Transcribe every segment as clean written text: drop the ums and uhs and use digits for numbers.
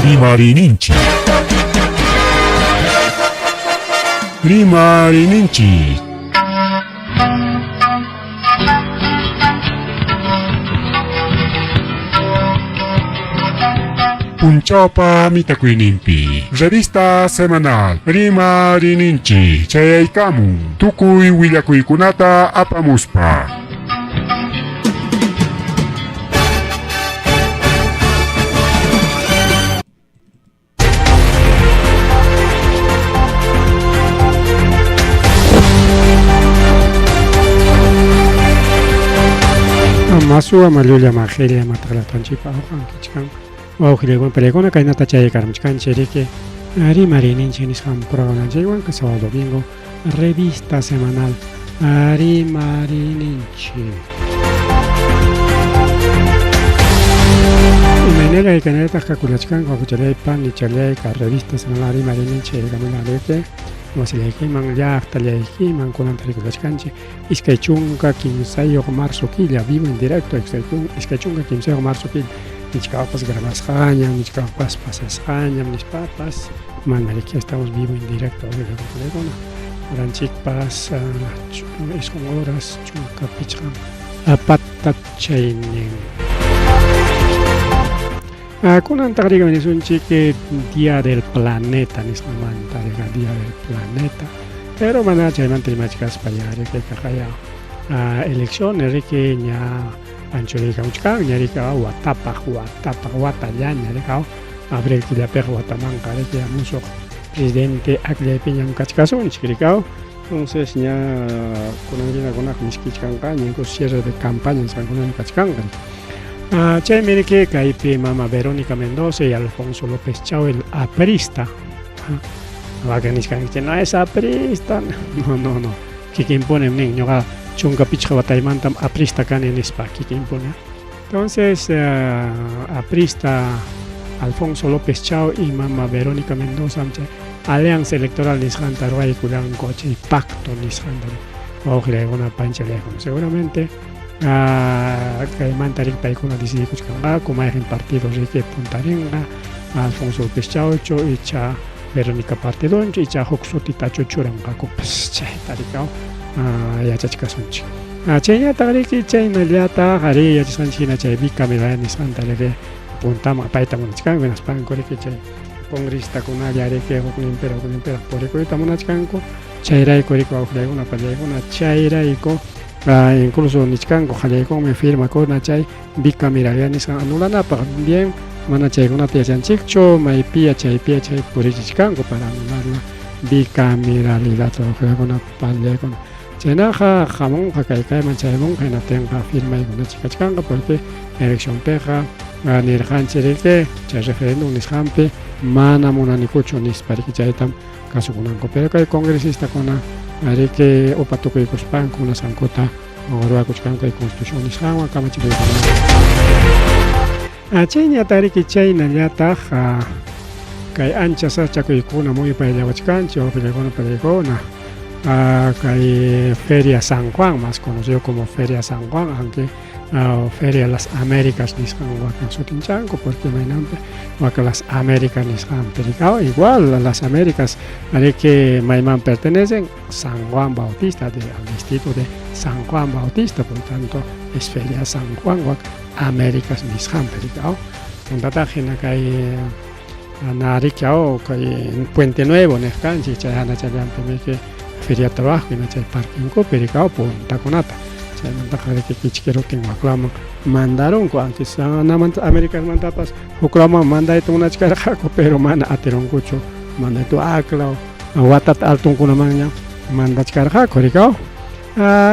Rimariyninchik. Rimariyninchik. Punchawpa mitakuyninpi revista semanal Rimariyninchik chayaykamun tukuy willakuykunata apamuspa. Masuwa mallulla majilla mataqlatanchikpa awqankichkan wawqillaywan peleakuna kaynata chayaykarmuchkanchik riki rimariyninchik nisqan programanchikwan sábado domingo revista semanal rimariyninchik. Imaynalla haykanallataq kakullachkanku akuchallaypa panichallayka revista semanal rimariyninchik rikamulanriki wasillaykiman llaqtallaykiman kunan tarikullachkanchik 23 marzo killa vivo en directo 23 marzo killa nichkawpas grabasqañam nichkawpas pasasqañam nispapas mana riki estamos vivo en directo rikunakuna horanchikpas 9 horas 15 patachaynin. Kunantaq rika nisunchik Día del Planeta nisqanmanta rika Día del Planeta pero mana chaymanta rimachkaspa ya riki kaqaya elecciones riki ña anchuriykamuchkan ña rika watapaq watapaq watallaña rika abril killapiqa watamanqa riki musuq presidente akllaypiñam kachkasunchik rika. Entonces ña kunan runakunaqa miskichkanqaña incluso cierre de campaña nisqankunaña kachkanqa. Chaymi riki kaypi mama Verónica Mendoza y Alfonso López Chao el aprista. Wakin nichkankichik no es aprista. No, no, no. Kikinpunim nin ñuqa 15 wataymantam aprista kani nispa kikinpuni. Entonces aprista Alfonso López Chao y mama Verónica Mendoza chay alianza electoral nisqanta ruwaykullanku chay pacto nisqanta wawqillaykuna panchallaykuna seguramente kaymanta riki paykuna decidikuchkanqaku mayqin partido riki puntarinqa Alfonso López Chauchu icha Verónica partidonchu icha huk sutitachu churanqakupas chayta riki yachachkasunchik. Chaynataq riki chaynallataq ari yachasqanchik hina chay bicameral nisqanta riki puntaman apayta munachkanku hinaspanku riki chay congresista-kunalla riki hukninpiraq hukninpiraq purikuyta munachkanku chayrayku riki wawqillaykuna pallaykuna chayrayku incluso nichkanku qallaykunmi firmakuna chay bicameralidad nisqan anulanapaq bien mana chaykunata yachanchikchu maypiya chaypiya chay purichichkanku para anular la bicameralidad wawqillaykuna pallaykuna chaynaqa hamunqa kay kayman chaymunqa hinaptinqa firmaykunachi kachkanqa porque eleccionpiqa nirqanchik riki chay referéndum nisqanpi mana munanikuchu nispa riki chaytam kasukunanku pero kay congresistakuna riki upa tukuykuspanku munasqankuta ruwakuchkanku kay constitución nisqanwan kamachikuykunawan. Chayñataq riki chaynallataq kay ancha sachakuykuna muyupayllawachkanchik wawqillaykuna pallaykuna kay Feria San Juan más conocido como Feria San Juan aunque Feria Las Américas nisqan wakin sutinchanku porque imaynanpi waka Las Américas nisqanpi rikaw igual Las Américas riki mayman pertenecen San Juan Bautista de, al distrito de San Juan Bautista por lo tanto es Feria San Juan wak Américas nisqanpi rikaw puntataq hina kay nariki aw kay Puente Nuevo niq kanchik chay hanachallanpi miki Feria Trabajo hina chay parquinkupi rikaw puntakunata chaymantaqa riki kichkirutin waklaman mandarunku aunque Américasmantapas huklaman mandayta munachkarqaku pero mana atirunkuchu mandayta aklaw watata altunkunamanña mandachkarqaku rikaw.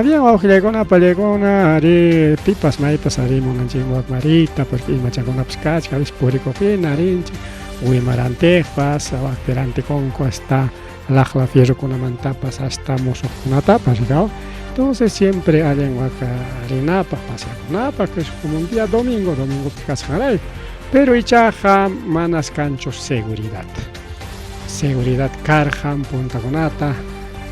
Bien wawqillaykuna pallaykuna ari pipas maypas ari munanchik wakmarita porque imachakunapas kachkan a veces purikuqhina rinchik wimarantiqpas wakpi rantikunku hasta laqla fierrokunamantapas hasta musuqkunatapas rikaw. Entonces siempre allin waka rinapaq paseakunapaq que es como un día domingo domingopi kasqanrayku pero ichaqa manas kanchu seguridad seguridad karqan puntakunata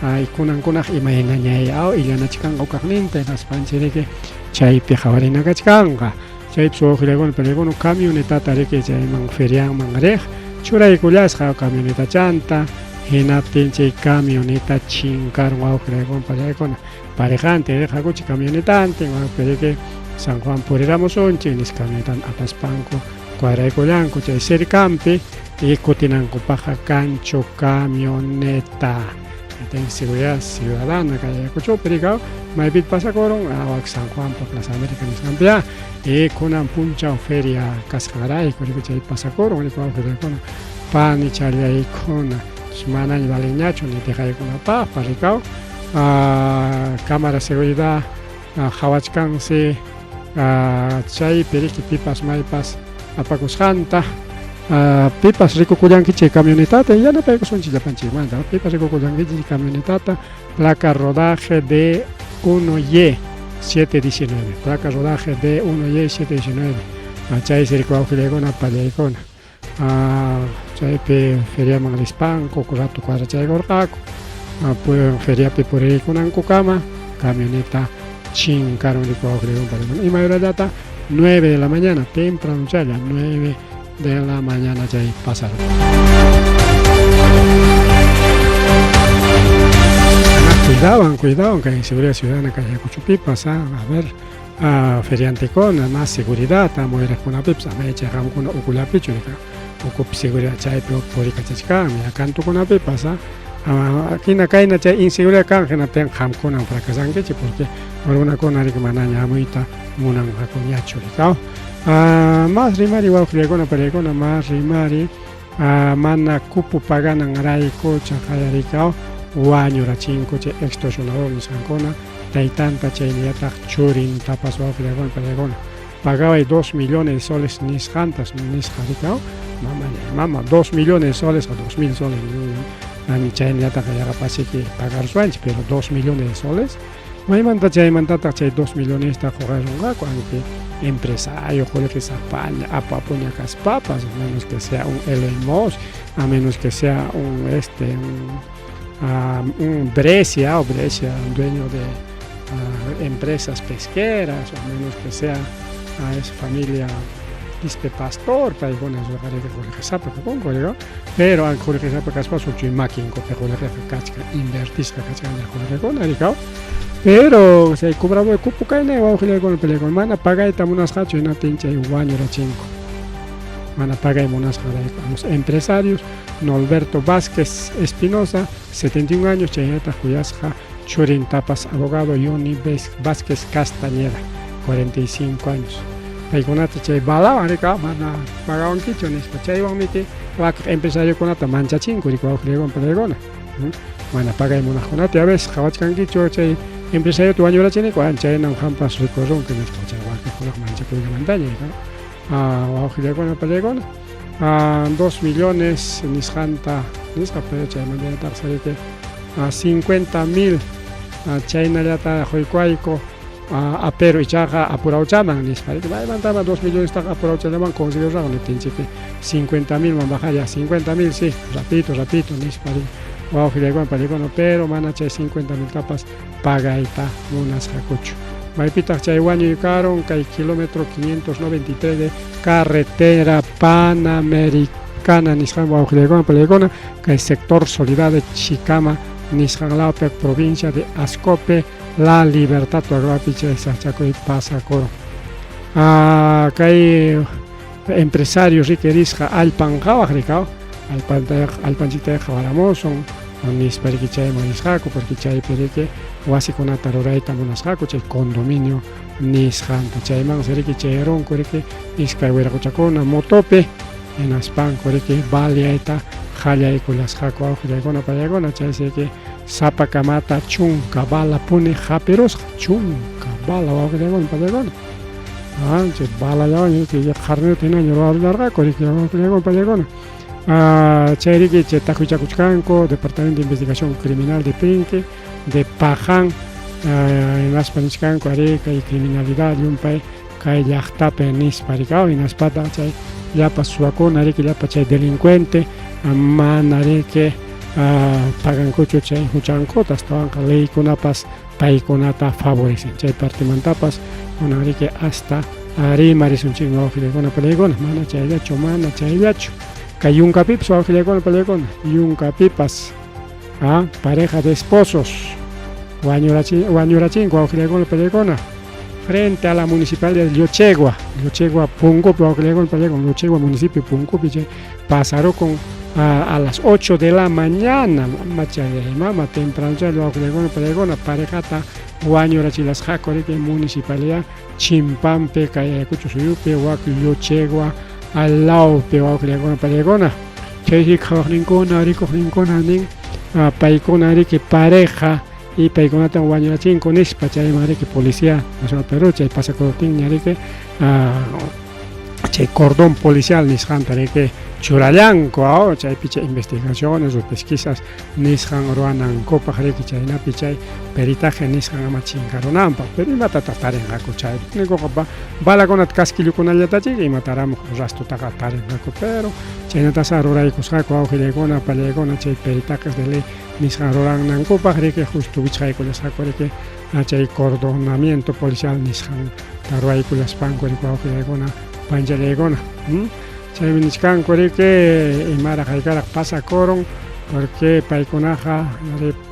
ay kunankunaq imaynañay aw illanachkanqa ukaqninta hinaspanchik riki chaypi qhawarina kachkanqa. Chaypis wawqillaykuna panaykuna camionetata riki chayman ferianman riq churaykullasqa camionetachanta hinaptin chay camioneta chinkarun wawqillaykuna panaykuna parejantin riq hakuchik camionetantin wawqi riki San Juan puriramusunchik nispa camionetan apaspanku cuadraykullanku chay cercanpi y kutinankupaqqa kanchu camioneta. Ten seguridad ciudadana kay Ayacuchopi rikaw maypit pasakurun awak San Juanpa Plaza América nisqanpi y kunan punchaw feria kasqanrayku riki chay pasakurun riki wawqillaykuna panichallaykuna manaña valinñachu ni dejaykunapaqpas rikaw cámara seguridad qhawachkansi chaypi riki pipas maypas apakusqanta pipas rikukullankichik chay camionetata yanapaykusunchik llapanchikmanta pipas rikukullankichik chay camionetata placa rodaje de 1Y 719 placa rodaje de 1Y 719 chaysi riki wawqillaykuna pallaykuna chaypi feriaman rispanku huk rato cuadrachaykurqaku feriapi puriykunankukama camioneta chinkarun riki wawqillaykuna ima horallata 9 de la mañana tempranochalla 9 de la mañana chay pasarun. Cuidaban, cuidaban kay inseguridad ciudadana kay Ayacuchopipas, a ver, feriantekuna más seguridad muyuriqkunapipas ama chay qamkuna ukullapichu ukupi seguridad chaypi purikachachkanmi kantukunapipas hina kayna chay inseguridad kan hinaptin qamkunam fracasankichik porque runakuna riki manaña hamuyta munanqakuñachu rikaw más rimari wawqillaykuna pariykuna más rimari mana cupo pagananrayku chaqaya rikaw wañurachinku chay extorsionador nisqankuna taytanta chaynallataq churintapas wawqillaykuna pariykuna pagaway 2 millones de soles nisqantas nisqa rikaw mamallay mama 2 millones de soles o 2000 soles chaynallataq yaqapasiki pagarsuanchik pero 2 millones de soles maymanta chaymantataq chay 2 millonesta quqarunqaku aunque empresario qullqi sapaña apu apuña kaspapas a menos que sea un Elon Musk a menos que sea un este un Brescia o Brescia un dueño de empresas pesqueras o a menos que sea esa familia Quispe Pastor paykuna riki qullqisapa kakunku pero qullqisapa kaspapas huchuy makinkupi qullqiqa kachkan invertisqa kachkan qullqikuna rikaw pero chay cobrado cupo kayna wawqillaykuna peleakuna mana pagayta munasqachu hinaptin chay wañurachinku mana pagay munasqanrayku los empresarios Norberto Vázquez Espinosa 71 años chaynallataq kuyasqa churintapas abogado Johnny Vázquez Castañeda 45 años paykunata chay balawan rika mana pagawankichu nispa chaywanmiki wakiq empresariokunata manchachinku riki wawqillaykuna panaykuna mana pagay munaqkunata a veces qhawachkankichu chay empresariota wañurachiniku chaynam qampas rikurunki nispa chay wakiqkunaqa manchakuyllamantaña wawqillaykuna panaykuna 2 millones nisqanta nisqa pero chaymantañataq riki 50 mil chaynallata quykuwayku pero ichaqa apurawchaman nispa maymantama 2 millonestaqa apurawchallaman conseguirusaqku niptinchikmi 50 mil man bajar 50 mil sí rapidito rapidito nispa wawqillaykuna panaykuna pero mana chay 50 miltapas pagayta munasqakuchu maypitaq chay wañuy karun kay kilómetro 593 de carretera panamericana nisqan wawqillaykuna panaykuna kay sector Soledad de Chicama nisqan lawpi provincia de Ascope La Libertad Tuagrapi chay sachakuy pasakurun kay empresario riki risqa allpan qhawaq rikaw allpanchiktaqa qhawaramusun nispa riki chayman risqaku porque chaypi riki wasikunata rurayta munasqaku chay condominio nisqanta chaymansi riki chayarunku riki iskay wiraquchakuna motopi hinaspanku riki baleayta qallaykullasqaku wawqillaykuna panaykuna chaysi riki sapakamata chunka balapuni hapirusqa chunka bala wawqillaykuna panaykuna chay balallawan riki qarnita hinaña rurarqaku riki wawqillaykuna panaykuna chay riki chay taqwichakuchkanku Departamento de Investigación Criminal de Pinque de Paján hinaspa nichkanku arí kay criminalidad llumpay kay llaqtapi nispa rikaw hinaspataq chay llapa suwakuna riki llapa chay delincuente mana riki pagankuchu chay huchankuta astawanqa leykunapas paykunata favorecen chay partemantapas kunan riki hasta Rimarisunchikmi wawqillaykuna panaykuna, mana chayllachu, mana chayllachu. Kay yunkapipas wawqillaykuna panaykuna, yunkapipas pareja de esposos wañurachinku wawqillaykuna panaykuna. Frente a la municipalidad de Llochegua, Llochegua Punkupi wawqillaykuna panaykuna, Llochegua municipio Punkupi chay pasarukun a las 8 de la mañana, mama mama temprano chay wawqillaykuna panaykuna parejata wañurachilasqaku riki municipalidad Chimpampi kay Ayacucho suyupi wak Llochegua lawpi wawqillaykuna panaykuna. Chaysi qhawaqninkuna rikuqninkuna nin paykuna riki pareja y paykunatan wañurachinku nispa chayman riki Policía Nacional Perú chay pasakuruptinña riki chay cordón policial nisqanta riki churallanku chaypi chay investigaciones o pesquisas nisqan ruwanankupaq riki chaynapi chay peritaje nisqan ama chinkarunanpaq. Pero imatataq tarinqaku chaypi ninkuqa balakunata casquillokunallatachik imataramuq rastutaqa tarinqaku, pero chaynatasa ruraykusqaku wawqillaykuna pallaykuna chay peritajes de ley nisqan ruranankupaq riki justo wichqaykullasqaku riki chay cordonamiento policial nisqan ruwaykullaspanku riki wawqillaykuna panchallaykuna. Chaymi nichkanku riki imaraq haykaraq pasakurun porque paykunaqa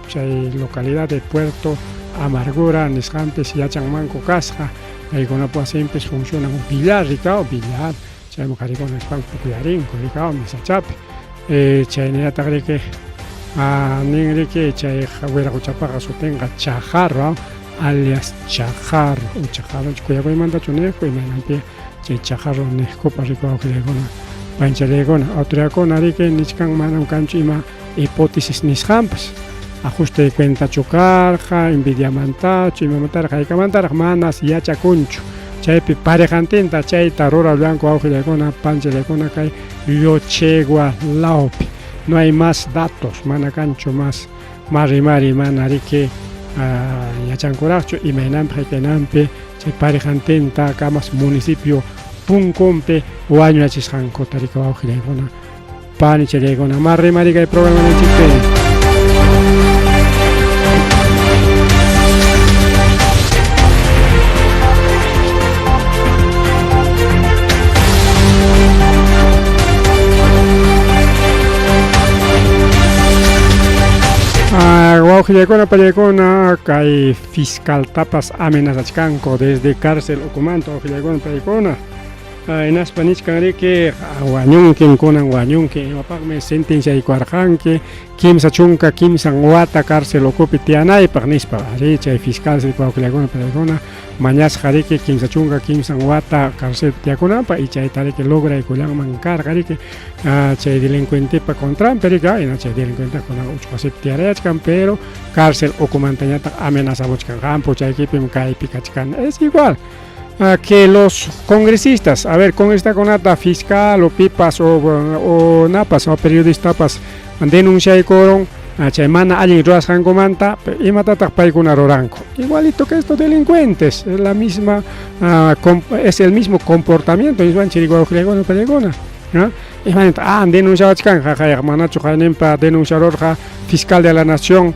chay localidad de Puerto Amargura nisqanpis yachanmanku kasqa, paykunapa wasinpis funcionan billar rikao billar chayman qarikuna nispanku pukllarinku rikao mesachapi. Chaynallataq riki nin riki chay wiraquchapaqa sutinqa Chajarro alias Chajarro o Chajarro kuyakuymantachu niqku imaynanpi chay Chajarro niqkupa riki wawqillaykuna panchallaykuna. Autoridadkuna riki nichkan manam kanchu ima hipótesis nisqanpas ajuste de cuentachu karqa, envidiamantachu, imamantaraq haykamantaraq manas yachakunchu. Chaypi parejantinta chayta rurallanku wawqillaykuna panchallaykuna kay Llochegua lawpi. No hay más datos, mana kanchu más rimari mana riki yachankuraqchu imaynanpi haykaynanpi chay parejantinta kamas municipio punkunpi wañurachisqankuta riki wawqillaykuna panichallaykuna. Más rimari kay programa ninchikpi. Wawqillaykuna pallaykuna kay fiscaltapas amenazachkanku desde cárcel ukumanta wawqillaykuna pallaykuna. Hinaspa nichkan riki wañunkin kunan wañunki imapaqmi sentenciaykuwarqanki 33 wata cárcel ukupi tiyanaypaq nispa. Ari chay fiscal wawqillaykuna pallaykuna mañasqa riki 33 wata cárcelpi tiyakunanpaq y chayta riki lograykullanman karqa riki chay delincuentepa contranpi riki hina chay delincuente kunan uchu wasipi tiyarayachkan pero cárcel ukumantañataq amenazamuchkan qampu chaykipim kaypi kachkan. Es igual que los congresistas, a ver, congresista fiscal o pipas o napas o periodistapas denunciaykurun chay mana allin ruwasqankumanta imatataq paykuna ruranku. Igualito que estos delincuentes, es la misma es el mismo comportamiento, ¿no? Denunciawachkan jaqayaq manachu qayninpa denunciarurqa fiscal de la nación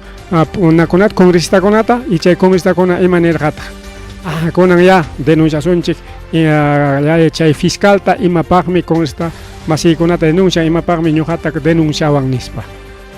unakunata congresistakunata y chay congresistakuna ima nirqataq kunan ya denunciasunchik chay fiscalta imapaqmi congresista masiykunata denuncian imapaqmi ñuqata denunciawan nispa.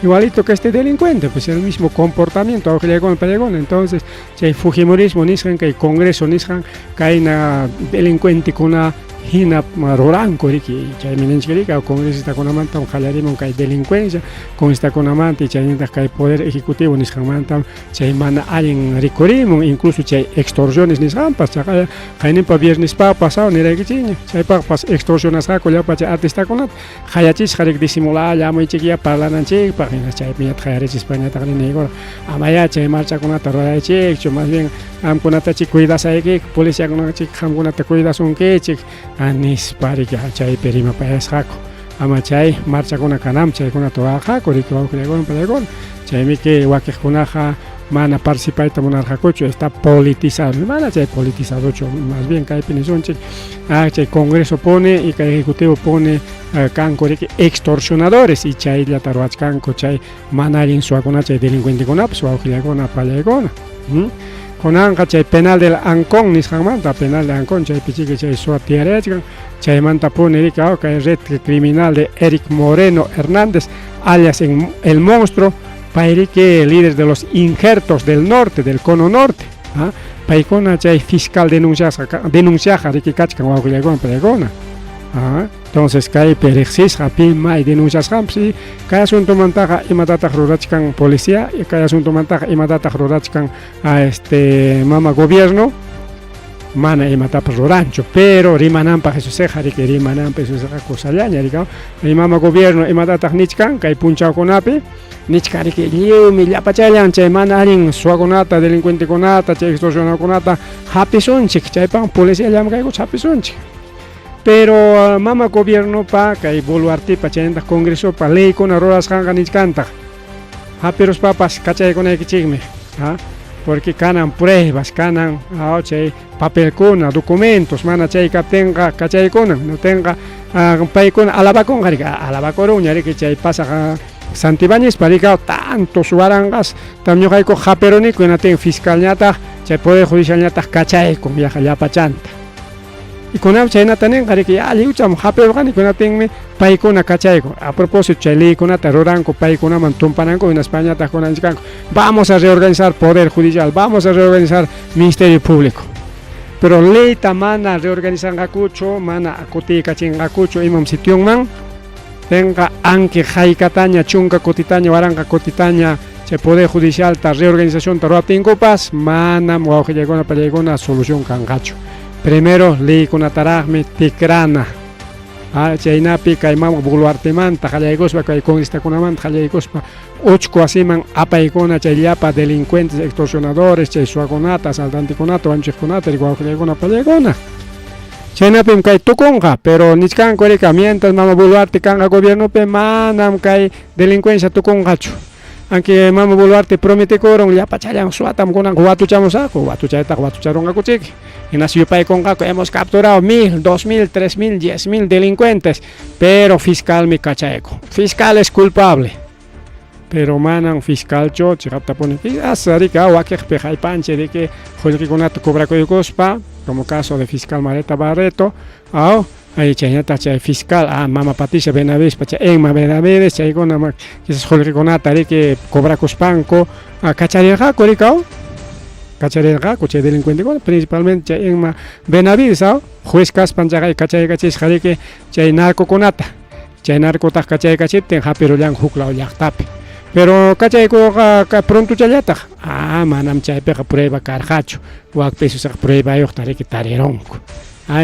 Igualito que este delincuente, pues el mismo comportamiento. Entonces, chay fujimorismo nisqan kay congreso nisqan kayna delincuentekuna hina ruranku riki chaymi ninchik riki congresistakunamantam qallarimun kay delincuencia congresistakunamanta y chaynataq kay poder ejecutivo nisqanmantam chay mana allin rikurimun incluso chay extorsiones nisqanpas chaqaya qayninpa viernes pasado niraykichikña chaypaqpas extorsionasqaku llapa chay artistakunata qayachisqa riki disimulalla amuychikya parlananchikpaq hina chaypiñataq qayarichispañataq ninaykurqa amaya chay marchakunata ruraychikchu más bien qamkunatachik cuidasaykiku policiakunachik qamkunata cuidasunkichik nispa riki chaypi rimapayasqaku ama chay marchakuna kananpaq chaykunata ruwarqaku riki wawqillaykuna pallaykuna chaymiki wakiqkunaqa mana participayta munarqakuchu está politizado mana chay politizadochu más bien kaypi nisunchik chay congreso pone y kay ejecutivo pone kanku riki extorsionadores y chayllata ruwachkanku chay mana allin suwakuna chay delincuentekunapas wawqillaykuna pallaykuna. Kunanqa chay penal del Ancón nisqanmanta, penal de Ancón chaypi chiki chay suwa tiyarayachkan, chaymantapuni riki kay red criminal de Eric Moreno Hernández, alias el monstruo, pay riki líder de los injertos del norte, del cono norte, paykuna chay fiscal denunciasqa denunciaqa riki kachkan wawqillaykuna paykuna. Entonces kaypi riqsisqa pi may denunciasqanpas y kay asuntomantaqa imatataq rurachkan policía, kay asuntomantaqa imatataq rurachkan a este mama gobierno, mana imatapas ruranchu, pero rimananpaq Jesusqa riki rimananpaq Jesusqa kusallaña riki y mama gobierno imatataq nichkan kay punchawkunapi, nichkan riki lliwmi llapachallan chay mana allin suwakunata, delincuentekunata, chay extorsionadorkunata hapisunchik, chaypaq policía llamkaykuch hapisunchik. Pero mama gobiernopa kay Boluartepa chaynataq congresopa leykuna rurasqanqa nichkantaq hapiruspapas kachaykunaykichikmi, porque kanan pruebas, kanan chay papelkuna, documentos, mana chay kaptinqa kachaykunan, notinqa paykuna alabakunqa riki, alabakurunña riki chay pasaq Santibáñezpa riki tantos waranqas tam ñuqayku hapiruniku, hinatin fiscalñataq chay poder judicialñataq kachaykun yaqa llapachanta. Y kunan chaynata ninqa riki lliwcham hapirurqani, kunatinmi paykuna kachaykun. A propósito chay leykunata ruranku paykunaman tumpananku, hinaspañataq kunan nichkanku vamos a reorganizar poder judicial, vamos a reorganizar ministerio público. Pero leyta mana reorganizanqakuchu, mana kutiykachinqakuchu imam sitionman, tenqa anki haykataña, chunka kutitaña, waranqa kutitaña chay poder judicialta reorganizacionta ruwaptinkupas manam wawqillaykuna pallaykuna solución kanqachu. Primero leykunataraqmi tikrana. Chaynapi kay mama Boluartemanta qallaykuspa kay congresista-kunamanta qallaykuspa uchku wasiman apaykuna chay llapa delincuentes, extorsionadores, chay suwakunata, asaltantekunata, wañuchiqkunata wawqillaykuna pallaykuna. Chaynapim kay tukunqa, pero nichkanku rika mientras mama Boluarte kanqa gobiernopi manam kay delincuencia tukunqachu. Aunque mama Boluarte prometekurun llapachallan suwatam kunanqa watuchamusaqku, watuchaytaqa watucharunqakuchiki. Hinas yupaykunqaku hemos capturado 1000, 2000, 3000, 10,000 delincuentes, pero fiscalmi kachaykun. Fiscal es culpable. Pero manam fiscalchu chiqaptapuni asa riki wakiqpi haypanchik riki qullqikunata cobrakuykuspa, como caso de fiscal Mareta Barreto, ay chaynataq chay fiscal mama Patricia Benavides chay Emma Benavides chaykuna quizás qullqikunata riki cobrakuspanku kacharirqaku riki kacharirqaku chay delincuentekuna, principalmente chay Emma Benavides juez kaspan chaqay kachaykachisqa riki chay narcokunata, chay narcotaq kachaykachiptin hapirullanku huk law llaqtapi. Pero kachaykuqa prontuchallataq, manam chaypiqa prueba karqachu, wakpi susaq pruebayuqta riki tarirunku.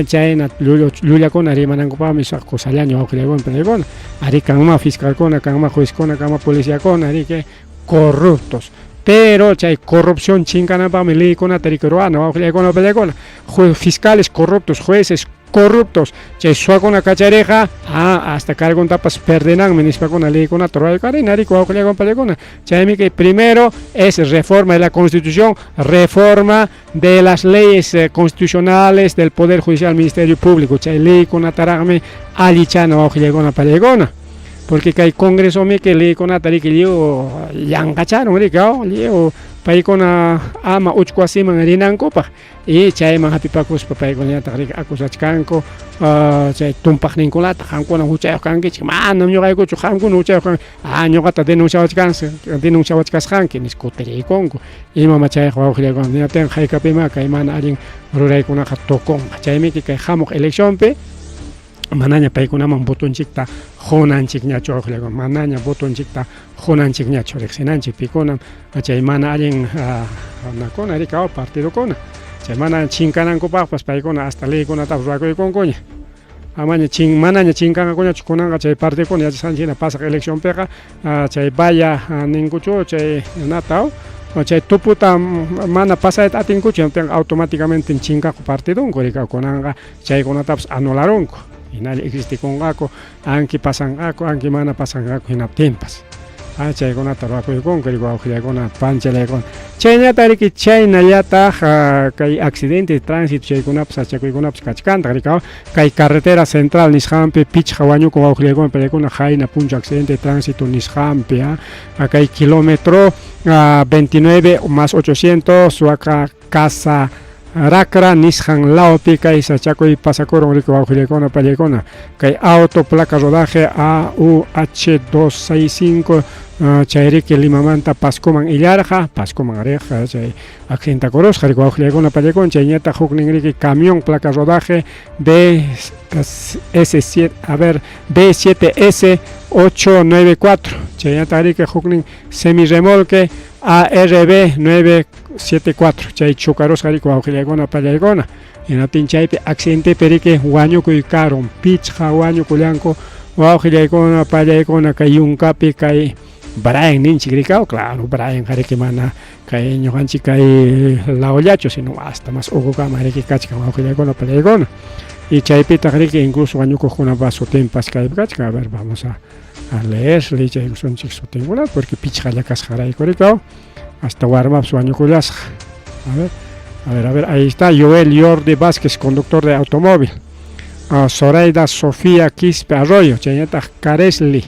Chayna llullakuna rimanankupaqmi suq kusallaña wawqillaykuna pallaykuna. Ari kanma fiscalkuna, kanma juezkuna, kanma policiakuna riki corruptos. Pero chay corrupción chinkananpaqmi leykunata riki ruwana wawqillaykuna pallaykuna. Fiscales corruptos, jueces corruptos, chay suwakuna kachariqa hasta carguntapas perdenanmi nispakuna leykunata ruwaykarina riki wawqillaykuna pallaykuna. Chaymi kay primero es reforma de la Constitución, reforma de las leyes constitucionales del Poder Judicial, Ministerio Público, chay leykunataraqmi allichana wawqillaykuna pallaykuna. Porque kay Congreso mi que leykunata riki lliw llanqacharun riki lliw paykuna ama uchku wasiman rinankupaq y chayman hapipakuspa paykunallataq riki acusachkanku chay tumpaqninkunata qamkuna huchayuq kankichik, manam ñuqaykuchu qamkuna huchayuq kanki, ñuqata denunciawachkasqanki nispa kutiriykunku. Imama chayqa wawqillaykuna hinaptinqa haykapima kay mana allin ruraykunaqa tukunqa. Chaymi kay hamuq eleccionpi manaña paykunaman votonchikta qunanchikñachu wawqillaykuna, manaña votonchikta qunanchikñachu, riqsinanchik pikunam chay mana allin runakuna riki partidokuna. Chay mana chinkanankupaqpas paykuna hasta leykunatapas ruwakuykunkuña. Amaña manaña chinkanqakuñachu kunanqa chay partidokuna yachasqanchik hina pasaq eleccionpiqa chay vaya ninkuchu chay nata chay tuputa mana pasayta atinkuchu, hinaptinqa automáticamente chinkaku partidonku riki kunanqa chaykunatapas anularunku. Hinalla existikunqaku, anki pasanqaku, anki mana pasanqaku hinaptinpas. Chaykunata ruwakuykunku riki wawqillaykuna panchalaykuna. Chaynata riki chaynallataq kay accidente de tránsito chaykunapas sachakuykunapas kachkantaq riki kay carretera central nisqanpi pichqa wañukun wawqillaykuna pallaykuna qayna punchaw accidente de tránsito nisqanpi kay kilómetro 29 más 800 waka Casa Rakra nisqan lawpi kay sachakuy pasakurun riki wawqillaykuna pallaykuna kay auto placa rodaje AUH 265 chayriki Limamanta Pascoman illarqa Pascoman riqqa chay accidentakurusqa riki wawqillaykuna pallaykuna chayñataq huknin riki camión placa rodaje B S7 a ver B7S 894 chaynataq riki huknin semirremolque ARB 974 chay chukarusqa riki wawqillaykuna pallaykuna hinaptin chaypi accidentepi riki wañukuy karun pichqa wañukullanku wawqillaykuna pallaykuna kay yunkapi kay Brian ninchik rikaw claro Brian riki mana kay ñuqanchik kay laollachu sino hasta más ukukama riki kachkan wawqillaykuna pallaykuna y chaypitaq riki incluso wañukuqkunapa sutinpas kaypi kachkan. A ver, vamos a leer lichaykusunchik sutinkunata porque pichqalla kasqarayku rikaw hasta warmapas wañukullasqa. A ver, a ver, a ver, ahí está Joel Jordi Vázquez, conductor de automóvil. Zoraida Sofía Quispe Arroyo, chaynataq Caresli,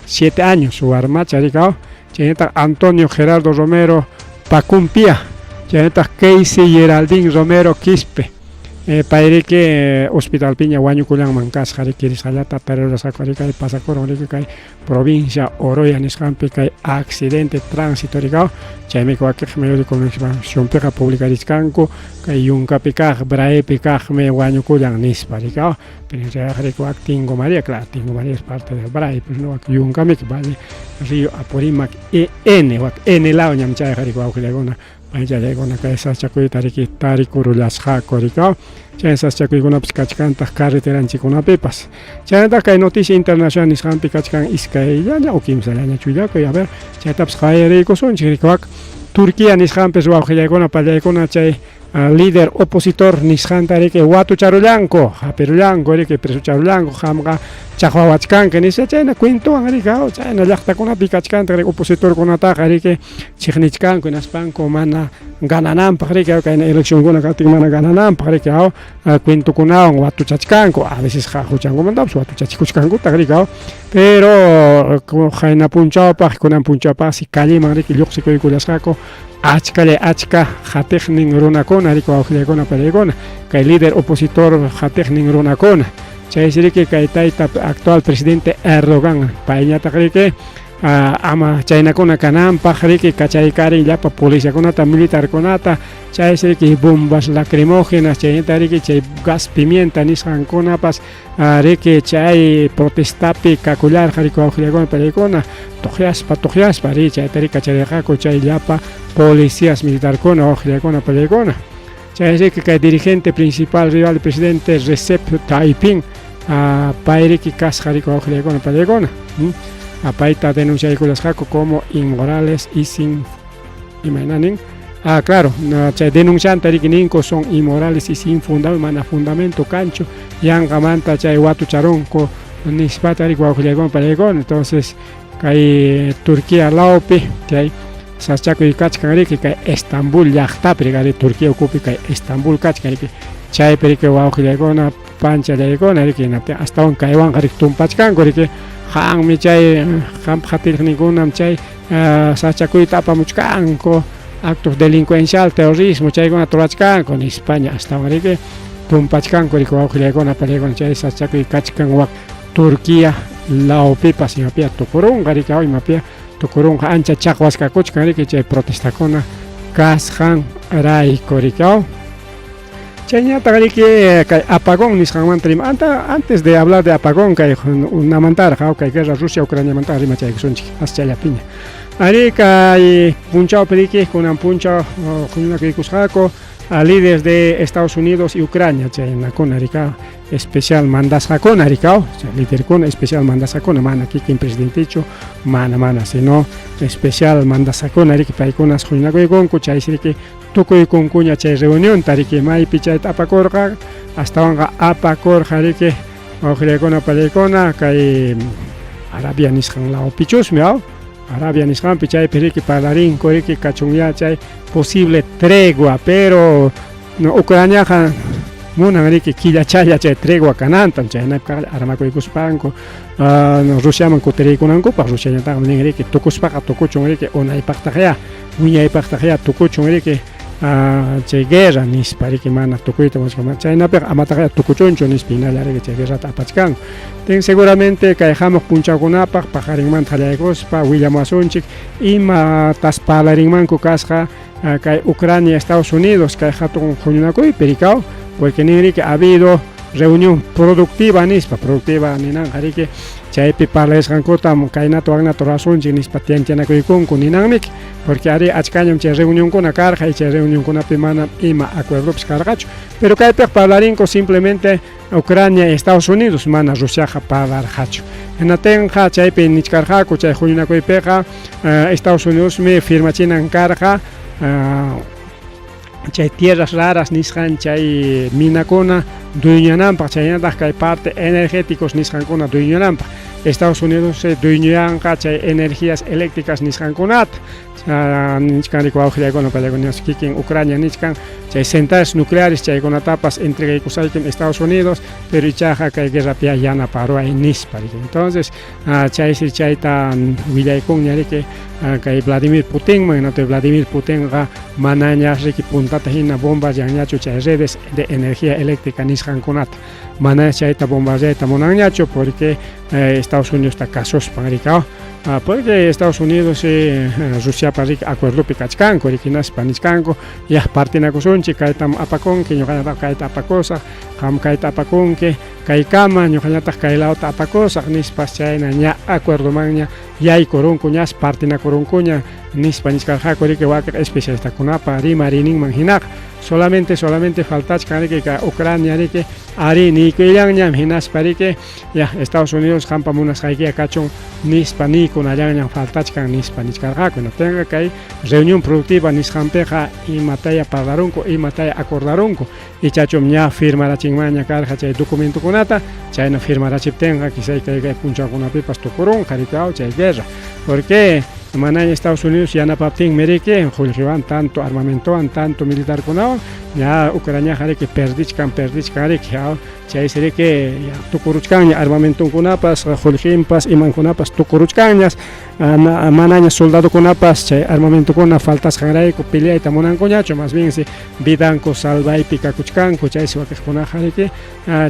7 años, warmacha rikaw, chaynataq Antonio Gerardo Romero Pacumpia, chaynataq Casey Geraldine Romero Quispe. Payriki hospitalpiña wañukullanman kasqa riki risqallata tarirusqaku riki kay pasakurun riki kay provincia Oroya nisqanpi kay accidente tránsito rikaw chaymi wakiq medio de comunicacionpiqa publicarichkanku kay yunkapi kaq Braepi kaqmi wañukullan nispa rikaw pero en realidad riki wak Tingo María, claro, Tingo María es parte del Brae, pues no, wak yunkamiki Valle Río Apurímac EN wak N law ñam chayqa riki wawqillaykuna paychallaykuna kay sasachakuyta riki tarikurullasqaku rikaw chay sasachakuykunapas kachkantaq carreteranchikkunapipas chaynataq kay noticia internacional nisqanpi kachkan iskayllaña o kimsallaña chullakuy. A ver, chaytapas qawariykusunchik riki wak Turquía nisqanpis wawqillaykuna pallaykuna chay líder opositor nisqanta riki watucharullanku hapirullanku riki presucharullanku qamqa chaqwawachkanki nispa chayna cuentowan riki chayna llaqtakunapi kachkantaq riki opositorkunataqa riki chiqnichkanku hinaspanku mana ganananpaq riki kayna eleccionkuna kaptin mana ganananpaq riki cuentokunawan watuchachkanku a veces huchankumantapas watuchachikuchkankutaq riki pero qayna punchawpaq kunan punchawpaqsi calleman riki lluqsikuykullasqaku achkalla achka qatiqnin runakuna riki wawqillaykuna pallaykuna kay líder opositor qatiqnin runakuna chaysi riki kay tayta actual presidente Erdogan payñataq riki ama chaynakuna kananpaq riki kachaykarin llapa policiakunata militarkunata chaysi riki bombas lacrimógenas chaynata riki chay gas pimienta nisqankunapas riki chay protestapi kakullarqa riki wawqillaykuna pallaykuna tuqyaspa tuqyaspa ri chayta riki kacharirqaku chay llapa policías militarkuna wawqillaykuna pallaykuna chay riki kay dirigente principal rival presidente Recep Tayyip pay riki kasqa riki wawqillaykuna pallaykuna payta denunciaykullasqaku como inmorales y sin imayna nin claro, chay denunciante riki ninku son inmorales y sin fundamento mana fundamento kanchu yanqamanta chay watucharunku nispata riki wawqillaykuna pallaykuna. Entonces kay Turquía lawpi chay sachakuy kachkan riki kay Estambul llaqtapi riki Turquía ukupi kay Estambul kachkan riki chaypi riki wawqillaykuna panchallaykuna riki hinaptin astawan kaywanqa riki tumpachkanku riki qanmi chay qampa qatiqninkunam chay sachakuyta apamuchkanku actos delincuencial terrorismo chaykunata rurachkanku nispaña astawan riki tumpachkanku riki wawqillaykuna pallaykuna chay sachakuy kachkan wak Turquía lawpipas imapia tukurunqa riki imapia tukurunqa ancha chaqwaskakuchkan riki chay protestakuna kasqanrayku riki. Chayñataq riki kay apagón nisqanmanta rima antes de hablar de apagón kay unamantaraq kay guerra Rusia Ucraniamanta rimachaykusunchik aschallapiña ari kay punchawpi riki kunan punchaw huñunakuykusqaku a líderes de Estados Unidos y Ucrania chaynakuna rika especial mandasqakuna rikaw liderkuna especial mandasqakuna mana kikin presidentechu mana mana sino especial mandasqakuna riki paykunas huñunakuykunku chaysi riki tukuykunkuña chay reunionta riki maypi chayta apakurqa astawanqa apakurqa riki wawqillaykuna pallaykuna kay Arabia nisqan lawpichusmi Arabia nisqanpi chaypi riki parlarinku riki kachunya chay posible tregua pero no, Ucraniaqa munan riki killachalla chay tregua kanantam chaynapi armakuykuspanku Rusiaman kutiriykunankupaq Rusiañataqmi nin riki tukuspaqa tukuchun riki unaypaqtaqya wiñaypaqtaqya tukuchun riki. Chay guerra nispa riki mana tukuyta munachkan chaynapiqa amataqya tukuchunchu nispa hinalla riki chay guerrata apachkanku. Tin seguramente kay hamuq punchawkunapaq paqarinmanta qallaykuspa willamuwasunchik imatas parlarinmanku kasqa kay Ucrania Estados Unidos kay hatun huñunakuypi rikaw porque nin riki ha habido reunión productiva nispa productiva ninanqa riki chaypi parlayasqankutam kaynata waknata rurasunchik nispa tianchanakuykunku ninanmiki porque arí achkañam chay reunionkuna karqa y chay reunionkunapi manam ima acuerdopas karqachu pero kaypiqa parlarinku simplemente Ucrania y Estados Unidos mana Rusiaqa parlarqachu hinatinqa chaypi nichkarqaku chay huñunakuypiqa Estados Unidosmi firmachinan karqa chay tierras raras nisqan chay minakuna dueñananpaq chaynataq kay parte energéticos nisqankuna dueñananpaq Estados Unidos dueñoyanqa chay energías eléctricas nisqankunata nichkan riki wawqillaykuna pallaykuna kikin Ucrania nichkan chay centrales nucleares chaykunatapas entregaykusaykim Estados Unidos pero ichaqa kay guerrapi yanaparuway nispa riki entonces chaysi chayta willaykunña riki kay Vladimir Putinman hinaptin Vladimir Putinqa manaña riki puntata hina bombardeanñachu chay redes de energía eléctrica nisqankunata manaña chayta bombardeayta munanñachu porque Estados Unidosta kasuspan riki porque Estados Unidos y Rusiapa riki acuerdopi kachkanku riki hinaspa nichkanku ya partinakusunchik kaytam apakunki ñuqañataq kayta apakusaq qam kayta apakunki kaykama ñuqañataq kay lawta apakusaq nispas chayna ña acuerdomanña yaykurunku ñas partinakurunkuña nispa nichkarqaku riki wakin especialistakunapa rimariyninman hinaqa solamente solamente faltachkan riki kay Ucrania riki arí niykuyllañam hinaspa riki ya Estados Unidos qampa munasqaykiya kachun nispa niykunallanñam faltachkan nispa nichkarqaku hinaptinqa kay reunión productiva nisqanpiqa imataya parlarunku imataya acordarunku ichachum ña firmarachinmanña karqa chay documentokunata chayna firmarachiptinqa quizá kay kay punchawkunapipas tukurunqa riki chay guerra porque manaña Estados Unidos yanapaptinmi riki qullqiwan tanto armamentowan tanto militarkunawan ña Ucraniaqa riki perdichkan perdichkan riki chaysi riki tukuruchkanña armamentonkunapas qullqinpas imankunapas tukuruchkanñas manaña soldadokunapas chay armamentokuna faltasqanrayku peleayta munankuñachu más bien si vidanku salvaypi kakuchkanku chaysi wakiqkunaqa riki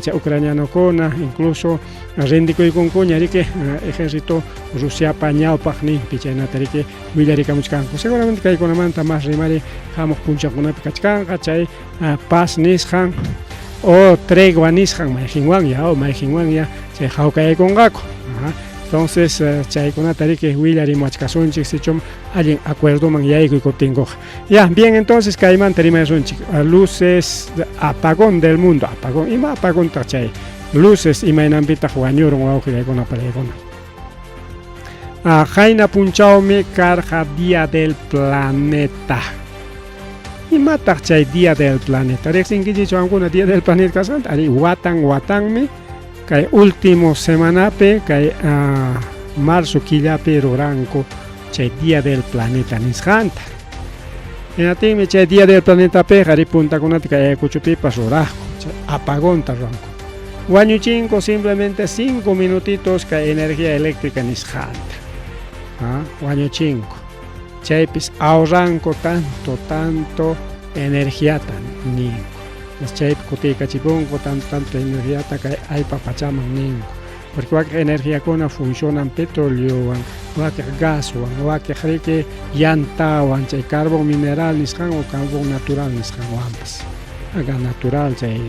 chay ucranianokuna incluso rindikuykunkuña riki ejército Rusiapa ñawpaqninpi chaynata riki willarikamuchkanku seguramente kaykunamanta más rimari hamuq punchawkunapi kachkanqa chay paz nisqan o tregua nisqan mayqinwanya o mayqinwanya chay hawkayaykunqaku entonces chaykunata riki willarimuachkasunchik sichum allin acuerdoman yaykuykuptinkuqa ya bien entonces kaymanta rimasunchik luces apagón del mundo apagón ima apagontaq chay luces imaynanpitaq wañurun wawqillaykuna palaykuna qayna punchawmi karqa día del planeta imataq chay día del planeta riqsinkichikchu qamkuna día del planeta kasqanta arí watan watanmi kay último semanapi kay marzo killapi ruranku chay día del planeta nisqanta hinaptinmi chay día del planetapiqa ri puntakunata kay Ayacuchopipas ruraqku chay apagonta ruranku wañuchinku simplemente 5 minutitos kay energía eléctrica nisqanta wañuchinku chaypis ahorranku tanto tanto energiata ninku chaypi kutiykachipunku tanto tanto energiata kay allpa pachaman ninku porque wakiq energiakuna funcionan petroleowan wakiq gaswan wakiq riki yantawan chay carbón mineral nisqan o carbón natural nisqanwanpas gas natural chay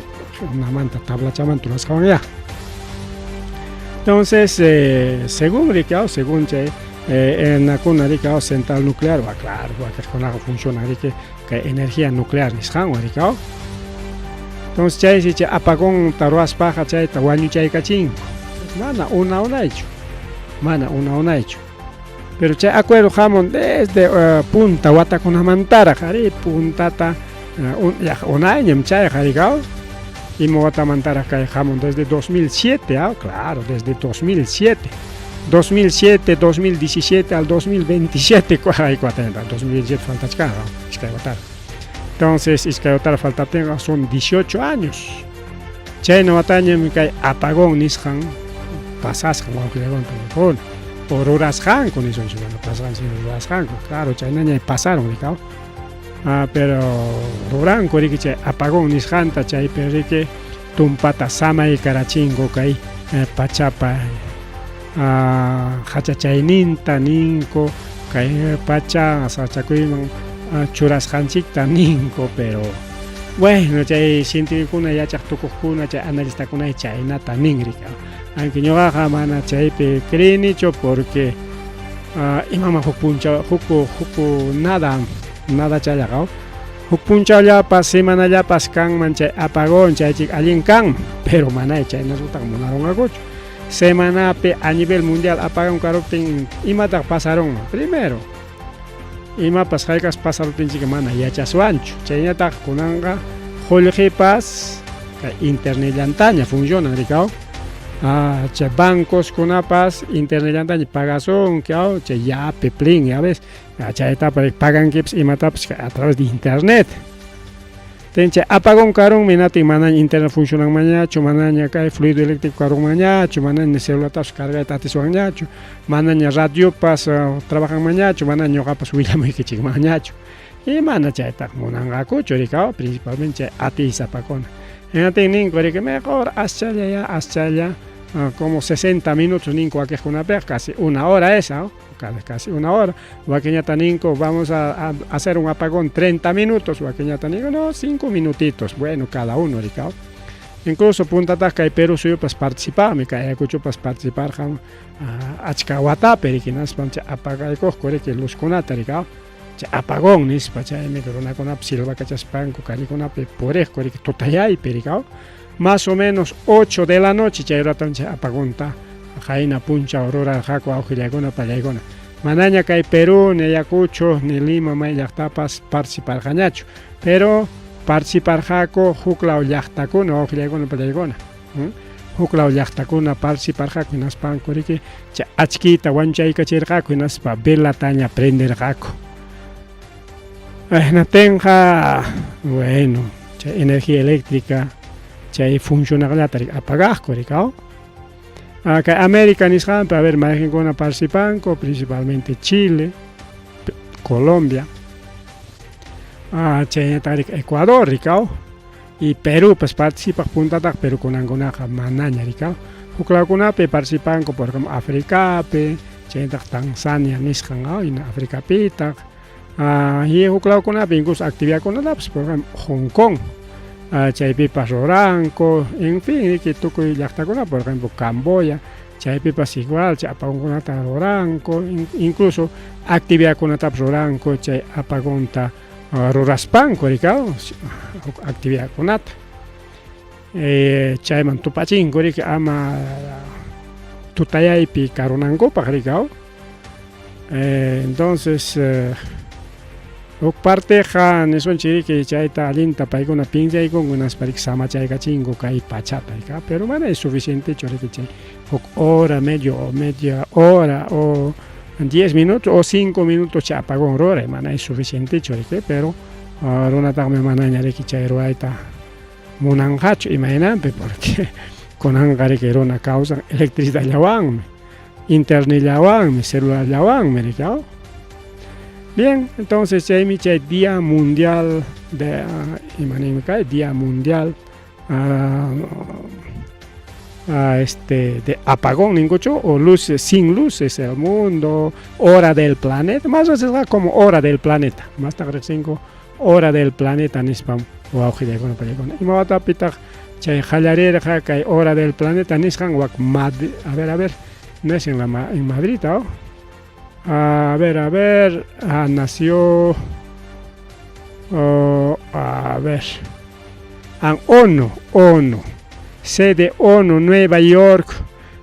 unamanta tablachamanta rurasqawan ya entonces según riki según chay nakuna riki central nuclear va claro wakiqkunaqa funcionan riki kay energía nuclear nisqanwan riki entonces chaysi chay apagonta ruwaspaqa chayta wañuchaykachinku mana una unaychu mana una unaychu pero chay acuerdo hamun desde punta watakunamantaraq ari puntata unayñam chayqa riki ima watamantaraq kay hamun desde 2007 claro desde 2007 2007 2017 al 2027 ay 2027 faltachkan iskay watara entonces iskay watara faltaptinqa son 18 años chayna watañam kay apagón nisqan pasasqan wawqillaykuna o rurasqanku nisunchik mana pasqan sino rurasqanku claro chaynaña pasaron rikaw. Pero ruranku riki chay apagón nisqanta, chaypi riki tumpata samaykarachinku kay pachapa hachachayninta ninku, kay pacha sachakuyman churasqanchikta ninku, pero bueno, chay cientificokuna, yachaq tukuqkuna, chay analistakuna chaynata nin riki. Aunque ñuqaqa mana chaypi creenichu, porque imaman huk punchaw huk huk nada nada challaqa huk punchawllapas semanallapas kanman chay apagón, chaychik allin kanman, pero mana chaynataqa munarunqakuchu. Semanapi a nivel mundial apagón karuptin, imataq pasarunman? Primero, imapas haykas pasaruptinchik mana yachaswanchu. Chaynataq kunanqa qullqipas kay internetllantaña funcionan rikaw. Chay bancoskunapas internetllantaña pagasunki, chay Yape, Plin, ya ves, chaytapas pagankipas imatapas a través de internet. Chay apagón karunmi, natin manaña internet funcionanmanñachu, manaña kay fluido eléctrico karunmanñachu, manaña celulartapas cargayta atiswanñachu, manaña radiopas trabajanmanñachu, manaña ñuqapas willamuykichikmanñachu. Y mana chaytaqa munanqakuchu rikaw, principalmente chay atiysapakuna. Hinatin ninku riki mejor aschalla ya, aschalla, como 60 minutos ninku wakiqkunapiqa, casi una hora esa, casi una hora. Wakiñata ninku vamos a hacer un apagón 30 minutos, wakiñata ninku no, 5 minutitos, bueno, cada uno rikaw. Incluso puntataq kay Perú suyupas participaqmi, kay Ayacuchopas participarqan achka watapi riki, hinaspa chay apagaykuqku riki luzkunata rikaw. Chay apagón nispa, chaymi runakunapas silvakachaspanku callekunapi puriqku riki tutayaypi rikaw. Más o menos 8 de la noche chay raton chay apagonta qayna punchaw rurarqaku awqillaykuna pallaykuna. Manaña kay Perú, ni Ayacucho, ni Lima may llaqtapas participarqañachu, pero participarqaku huklaw llaqtakuna wawqillaykuna pallaykuna. Huklaw llaqtakuna participarqaku, hinaspanku riki chay achkiyta wanchaykachirqaku, hinaspa velataña prenderqaku. Hinaptinqa, bueno, chay energía eléctrica chay funcionaqllata riki apagaqku rikaw. Kay América nisqanpi, a ver, mayqinkuna participanku, principalmente Chile, Colombia, chaynataq riki Ecuador rikaw, y Perúpas participaq puntataq, pero kunankunaqa manaña rikaw. Huklawkunapi participanku, por ejemplo, Africapi, chaynataq Tanzania nisqan, hina Africapitaq, y huklawkunapi incluso actividadkunatapas, por ejemplo, Hong Kong, chaypipas ruranku, en fin, riki tukuy llaqtakuna, por ejemplo, Camboya, chaypipas igual chay apagonkunata ruranku, incluso actividadkunatapas ruranku chay apagonta ruraspanku rikaw, huk actividadkunata. Chayman tupachinku riki ama tutayaypi karunankupaq rikaw. Entonces, huk parteqa nisunchik riki chayta allinta paykuna pinsaykunku, hinaspa riki samachaykachinku kay pachata rika, pero mana es suficientechu riki chay huk hora, medio media hora o 10 minutos o 5 minutos chay apagón ruray, mana es suficientechu riki, pero runataqmi manaña riki chay ruwayta munanqachu imaynanpi, porque kunanqa riki runa kawsan electricidadllawanmi, internetllawanmi, celularllawanmi riki. Bien, entonces chaymi chay Día Mundial de imaninmi kay Día Mundial de apagón ninkuchu o luces, sin luces el mundo, hora del planeta, más veces como hora del planeta, más tarde 5 hora del planeta nispam wawqillaykuna pallaykuna. Ima watapitaq chay qallarirqa kay hora del planeta nisqan? Wak Madrid, a ver, no es en Madrid, ¿no? A ver, a ver, nació, oh, a ver, an ONU, ONU, sede ONU, Nueva York,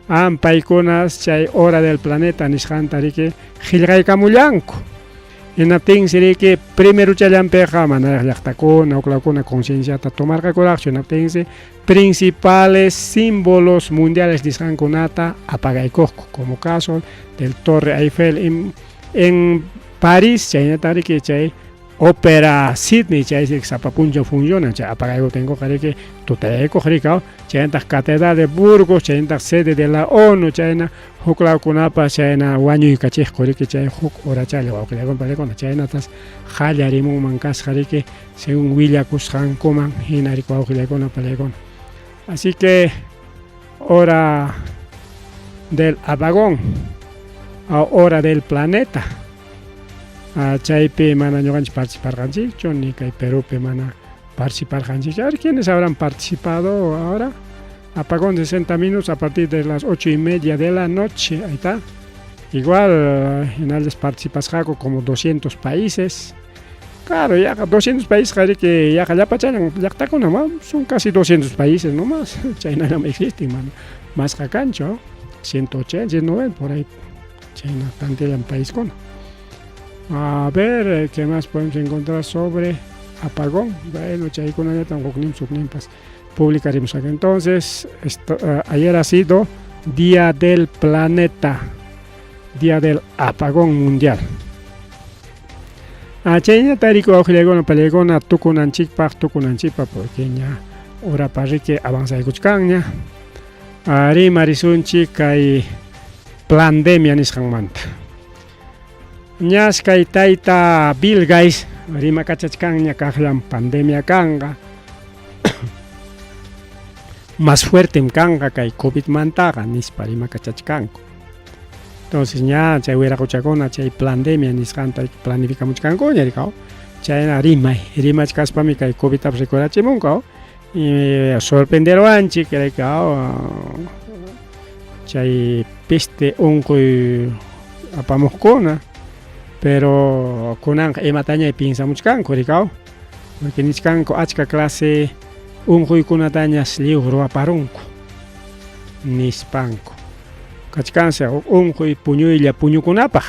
an paykunas chay hora del planeta nisqanta riki qillqaykamullanku. Hinaptinsi riki primeruchallanpiqa manaraq llaqtakuna, huklawkuna concienciata tomarqakuraqchu, hinaptinsi principales símbolos mundiales nisqankunata apagaykuqku, como caso del Torre Eiffel en París, chaynataq riki chay Opera Sydney chaysi sapa punchaw funcionan chay apagaykuptinkuqa riki tutayaykuq riki chaynataq Catedral de Burgos chaynataq sede de la ONU chayna huk lawkunapas chayna wañuykachiqku riki chay huk horachalla wawqillakuna panikuna chaynatas qallarimunman kasqa riki según willakusqankuman hina riki wawqillakuna panikuna. Así que hora del apagón o hora del planeta. Chaypi mana ñuqanchik participarqanchikchu ni kay Perúpi mana participarqanchikchu. A ver, ¿quiénes habrán participado ahora? Apagón 60 minutos a partir de las 8:30 de la noche. Ahí está. Igual, hinallas participasqaku como 200 países. Claro, yaqa 200 países riki yaqa llapachallan llaqtakuna, son casi 200 países nomás. Chaynallam existen, mana masqa kanchu, 180, 190 por ahí. Chayna tantillan paiskuna. A ver, ¿qué más podemos encontrar sobre apagón? Bueno, chaykunallatam hukninpas hukninpas publicaremos acá. Entonces, esto, ayer ha sido Día del Planeta, Día del Apagón Mundial. Chayñata riku wawqillaykuna panillaykuna tukunanchikpaq tukunanchikpaq porque ña horapa riki avanzaykuchkanña. Rimarisunchik kay plandemia nisqanmanta. Ñas kay tayta Bill Gates rimakachachkanña kaqllam pandemia kanqa. Más fuertem kanqa kay COVID mantaqa nispa rimakachachkanku. Entonces ña chay wiraquchakuna chay plandemia nisqanta planificamuchkankuña rikaw. Chayna rimay, rimachkaspami kay COVIDtapas rikurachimunku y sorprenderuwanchik rikaw chay peste unquy apamuqkuna, pero kunanqa imataña piensamuchkanku rikaw, porque nichkanku achka clase unquykunatañas lliw ruwaparunku nispanku. Kachkansi unquy puñuylla puñukunapaq,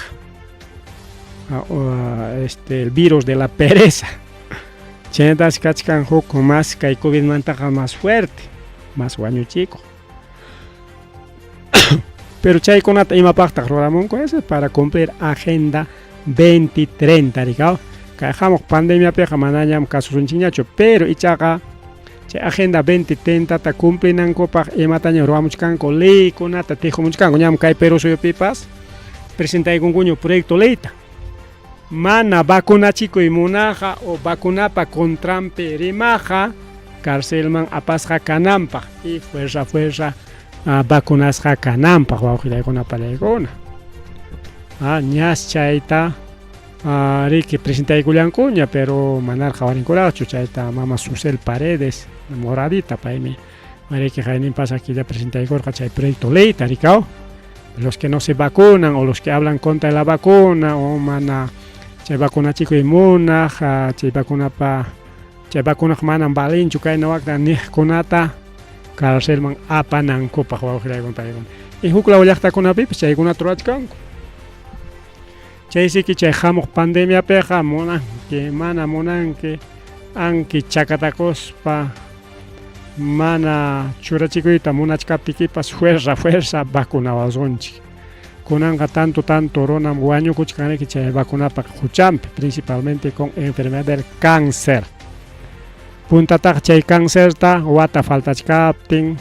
el virus de la pereza. Chaynatas kachkan huk más kay COVIDmantaqa más fuerte, más wañuchikuq. Pero chaykunata imapaqtaq ruramunku eso es para cumplir Agenda 2030 rikaw. Kay hamuq pandemiapiqa manañam kasusunchikñachu, pero ichaqa chay Agenda 2030 ta cumplinankupaq imataña ruwamuchkanku leykunata tijumuchkanku ñam kay Perú suyupipas presentaykunkuña proyecto leyta. Mana vacunachikuy munaqqa o vacunapa contranpi rimaqqa carcelman apasqa kananpaq y fuerza fuerza vacunasqa kananpaq wawqillaykuna panillaykuna. Ñas chayta riki presentaykullankuña pero manaraq qawarinkuraqchu chayta mama Susel Paredes moradita paymi riki qaynin pasaq killa presentaykurqa chay proyecto leyta rikaw. Los que no se vacunan o los que hablan contra la vacuna o mana chay vacunachikuy munaq chay vacunapa chay vacunaq manam valinchu kayna wakta niqkunata carcelman apanankupaq wawqillaykuna panillaykuna. Y huk law llaqtakunapipas chaykunata ruwachkanku. Chaysiki chay hamuq pandemiapiqa munanki mana munanki anki chakatakuspa mana churachikuyta munachkaptikipas fuerza fuerza vacunawasunchik. Kunanqa tanto tanto runam wañukuchkanriki chay vacunapaq huchanpi, principalmente con enfermedad del cáncer. Puntataq chay cancerta wata faltachkaptin,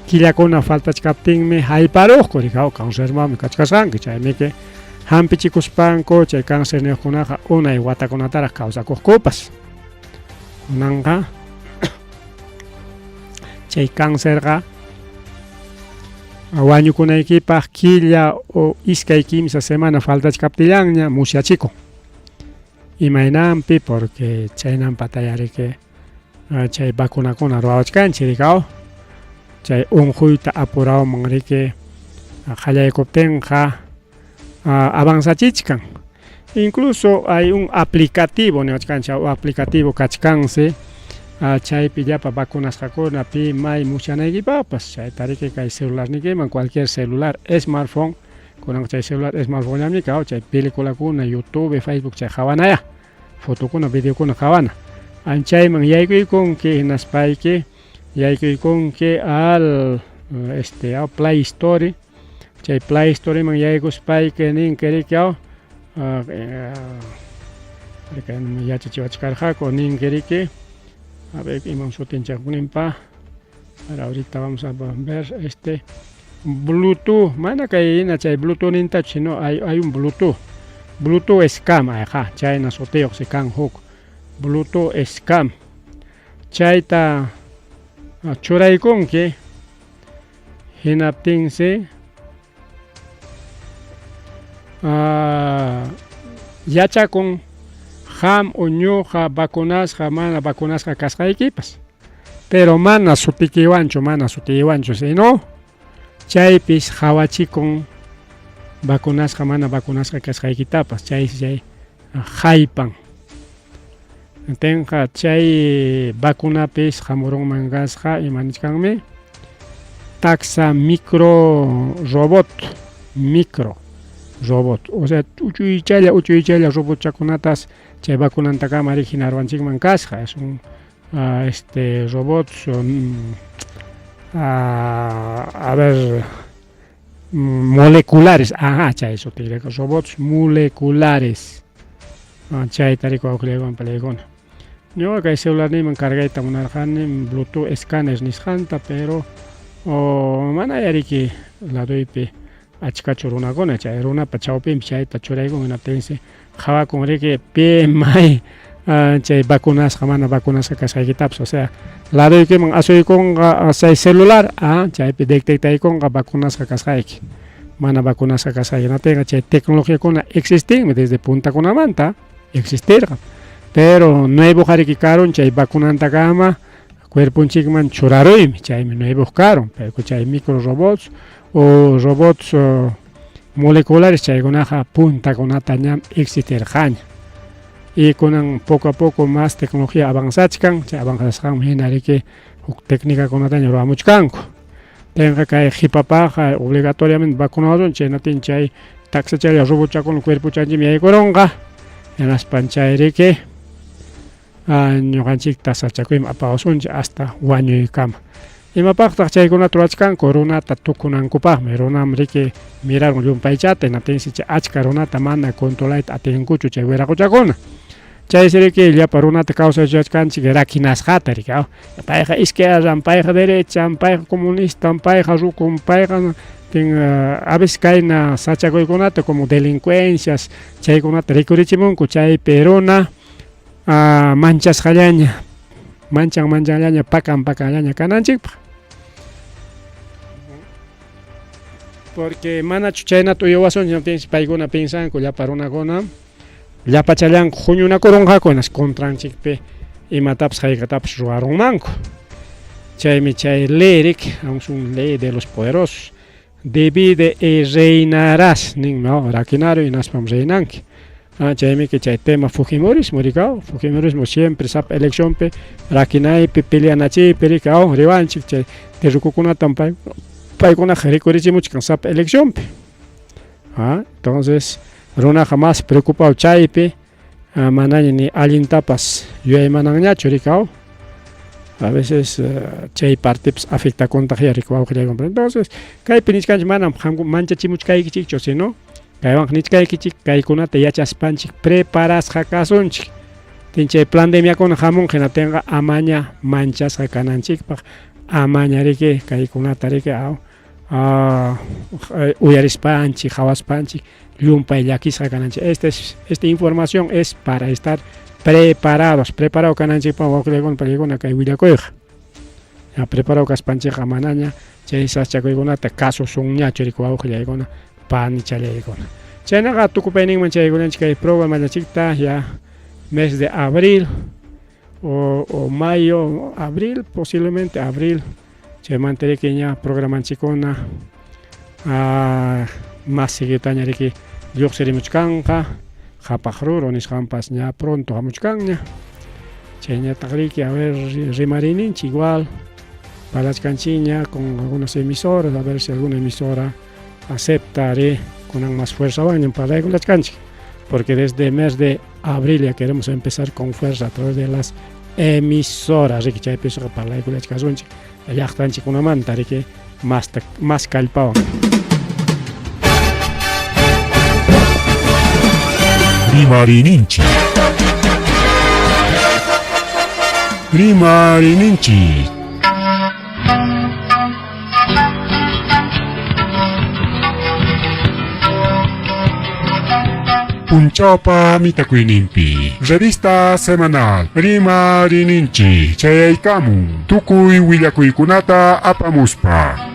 killakuna faltachkaptinmi hayparuqku rikaw cancermanmi kachkasqanki chaymiki hampichikuspanku chay cancerniyuqkunaqa unay watakunataraq kawsakuqkupas. Kunanqa chay cancerqa wañukunaykipaq killa o iskay kimsa semana faltachkaptillanña musyachikun. Imaynanpi porque chaynanpataya riki chay vacunakuna ruwawachkanchik rikaw chay unquyta apurawman riki qallaykuptinqa avanzachichkan. Incluso hay un aplicativo niwachkanchik aplicativo kachkansi chaypi llapa vacunasqakuna pi may musyanaykipaqpas chayta riki kay celularniykiman cualquier celular smartphone kunanqa chay celular smartphone kaw chay peliculakuna YouTube, Facebook chay qawanaya fotokuna videokuna qawana chayman yaykuykunki hinaspayki yaykuykunki al este Play Store chay Play Storeman yaykuspayki ninki riki. Yachachiwachkarqaku ninkiriki. A ver, imam sutinchakninpa. Ahora ahorita vamos a ver este Bluetooth, mana kay hina chay Bluetooth nintachu, sino hay, hay un Bluetooth. Bluetooth scam, ajá, chayna sutiyuq si kan huk. Bluetooth scam. Chayta churaykunki hinaptinsi yachakun qam o ñuqa vacunasqa mana vacunasqa kasqaykipas. Pero mana sutikiwanchu, mana sutiywanchu, sino chaypis qhawachikun vacunasqa mana vacunasqa kasqaykitapas, chaysi chay haypan. Tenqa chay vacunapis hamurunman kasqa ima nichkanmi taxa micro robot, micro robot, o sea uchuychalla uchuychalla robotchakunatas chay vacunantakama riki hinarwanchikman kasqa, es un este robots a ver moleculares, ajá, chay sutiyqa robots moleculares. Chayta riku wawqillaywan palaykuna. Ñuqa kay celularniyman cargayta munarqani Bluetooth escáner nisqanta, pero mana yariki ladoypi achkachu runakuna, chay runapa chawpinpi chayta churaykun hinaptinsi qhawakun riki pi may chay vacunasqa mana vacunasqa kasqaykitapas, o sea ladoykiman asuykunqa chay celular chaypi detectaykunqa vacunasqa kasqayki mana vacunasqa kasqayki. Hinaptinqa chay tecnologiakuna existinmi desde puntakunamanta existirqa, pero nuevo hariki karun chay vacunantakama cuerponchikman churaruymi, chaymi nuevo karun, pero chay micro robots o robots moleculares chaykunaqa puntakunata ñam existirqaña. Y kunan poco a poco más tecnología avanzachkan, chay avanzasqanman hina riki huk técnicakunataña ruwamuchkanku. Tenqa kay qhipapaqa obligatoriamente vacunawasun, chaynatin chay taksachalla robotchakuna cuerpochanchikman yaykurunqa, hinaspan chay riki ñuqanchikta sachakuyman apawasunchik hasta wañuykama. Imapaqtaq chaykunata ruwachkanku? Runata tukunankupaqmi, runam riki mirarun llumpaychata, hinaptinsi chay achka runata mana controlayta atinkuchu chay wiraquchakuna. Chaysi riki llapa runata kawsachachkanchik rakinasqata riki, payqa izquierdan, payqa derechan, payqa comunistan, payqa rukun, payqa a veces kayna sachakuykunata como delincuencias chaykunata rikurichimunku, chaypi runa manchasqallaña, manchan manchanllaña, pakan pakanllaña kananchikpaq. Porque manachu chaynata uyawasunchik, hinaptinsi paykuna piensanku llapa runakuna llapachallanku huñunakurunqaku hinas contranchikpi imatapas haykatapas ruwarunmanku. Chaymi chay ley riki, es un ley de los poderosos. Divide y reinarás ninmi, rakinaruy hinaspam reinanki. Chaymi chay tema fujimorismo rikaw, fujimorismo siempre sapa eleccionpi rakinaypi peleanachiypi rikaw riwanchik chay terrukukunatam paykunaqa rikurichimuchkan sapa eleccionpi. Entonces runaqa más preocupado chaypi, manaña ni allintapas yuyaymananñachu rikaw. A veces chay partipas afectakuntaq riki wawqillaykuna. Entonces kaypi nichkanchik manam manchachimuchkaykichikchu, sino kaywanqa nichkaykichik kaykunata yachaspanchik preparasqa kasunchik. Tin chay pandemiakuna hamunqa hinaptinqa amaña manchasqa kananchikpaq, amaña riki kaykunata riki uyarispanchik, qhawaspanchik llumpay llakisqa kananchik. Esta información es para estar preparados, preparado kananchikpaq wawqillaykuna paykuna kay willakuyqa. Ya preparado kaspanchikqa manaña chay sasachakuykunata kasusunñachu riki wawqillaykuna panichallaykuna. Chaynaqa tukupayninman chaykunanchik kay programanchikta ya mes de abril o mayo, abril, posiblemente abril, chaymanta riki ña programanchikkuna más seguidutaña riki lluqsirimuchkanqa, qhapaq ruru nisqanpas ña pronto hamuchkanña. Chayñataq riki a ver rimariyninchik igual parlachkanchikña con algunas emisoras, a ver si alguna emisora acepta ri kunan más fuerzawanña parlaykulachkanchik, porque desde mes de abril ya queremos empezar con fuerza a través de las emisoras riki chaypisqa parlaykulachkasunchik llaqtanchikkunamanta riki más kallpawan. Rimariyninchik. Rimayninchik. Punchawpa mitakuyninpi. Revista semanal Rimayninchik chayaykamun tukuy willakuykunata apamuspa.